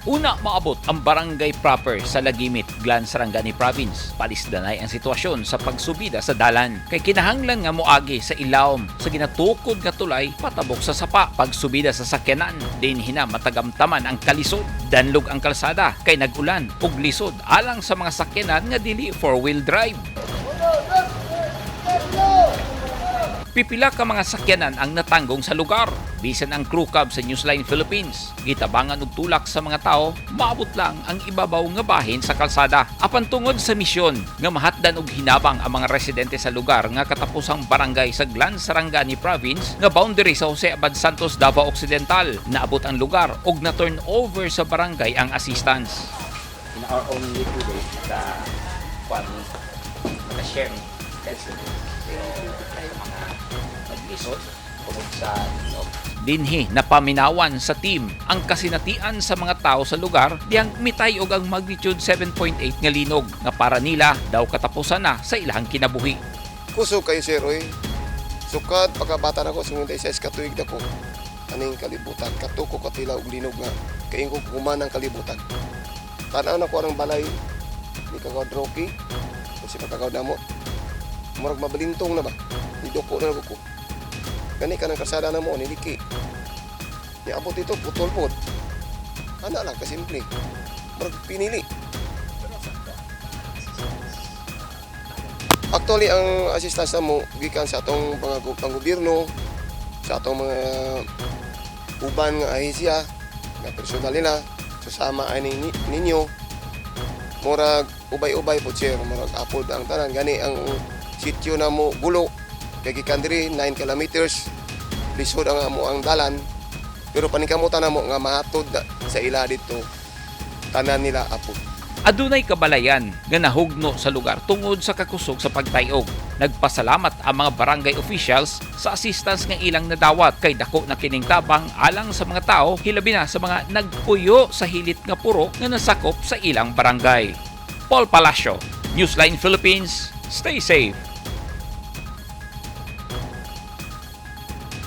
Una maabot ang barangay proper sa Lagimit, Glan, Sarangani Province. Palisdanay ang sitwasyon sa pagsubida sa dalan. Kay kinahanglan nga moagi sa ilawom sa ginatukod nga tulay patabok sa sapa. Pagsubida sa sakyanan, dinhi na matagamtaman ang kalisod. Danlog ang kalsada kay nag-ulan ug lisod alang sa mga sakyanan nga dili four-wheel drive. Pipila ka mga sakyanan ang natanggong sa lugar. Bisan ang crew cab sa Newsline Philippines, gitabangan og tulak sa mga tao, maabot lang ang ibabaw nga bahin sa kalsada. Apan tungod sa misyon nga mahatdan og hinabang ang mga residente sa lugar nga katapusang barangay sa Glan, Sarangani Province nga boundary sa Jose Abad Santos, Davao Occidental, naabot ang lugar og na turn over sa barangay ang assistance. In our own little way, naka kuan, naka-share kasi sa mga naglisod tungod sa linog. Dinhi napaminawan sa team ang kasinatian sa mga tao sa lugar diyang mitayog ang magnitude 7.8 nga linog nga para nila daw katapusan na sa ilang kinabuhi. Kusog kayo, sir, oy. Sukad pagkabata nako, 56 ka tuig na ko. Aning kalibutan, katuko katila og linog nga kaingko kuman ang kalibutan. Tan-aw na ko ang balay ni Kagawad Rocky, kung si Kagawad namo. Murag mabalintong na ba? Niduko na ko. Gani ka ng kalsada na mo, niliki. Niabot dito, putol pod. Ana lang, kasimple. Murag pinili. Actually, ang assistance mo gikan sa atong mga panggobyerno, sa atong mga uban nga ahensya, nga personal nila, susama ani ninyo. Murag ubay-ubay po, sir, murag apod ang tanan gani ang sitio na mo gulo kay gikan diri 9 kilometers, lisod ang amo ang dalan, pero paningkamutan namo nga mahatod sa ila dito tanan nila apod. Adunay kabalayan nga nahugno sa lugar tungod sa kakusog sa pagtayog. Nagpasalamat ang mga barangay officials sa assistance nga ilang nadawat kay dako na kining tabang alang sa mga tao, hilabi na sa mga nagpuyo sa hilit nga purok nga nasakop sa ilang barangay. Paul Palacio, Newsline Philippines, stay safe.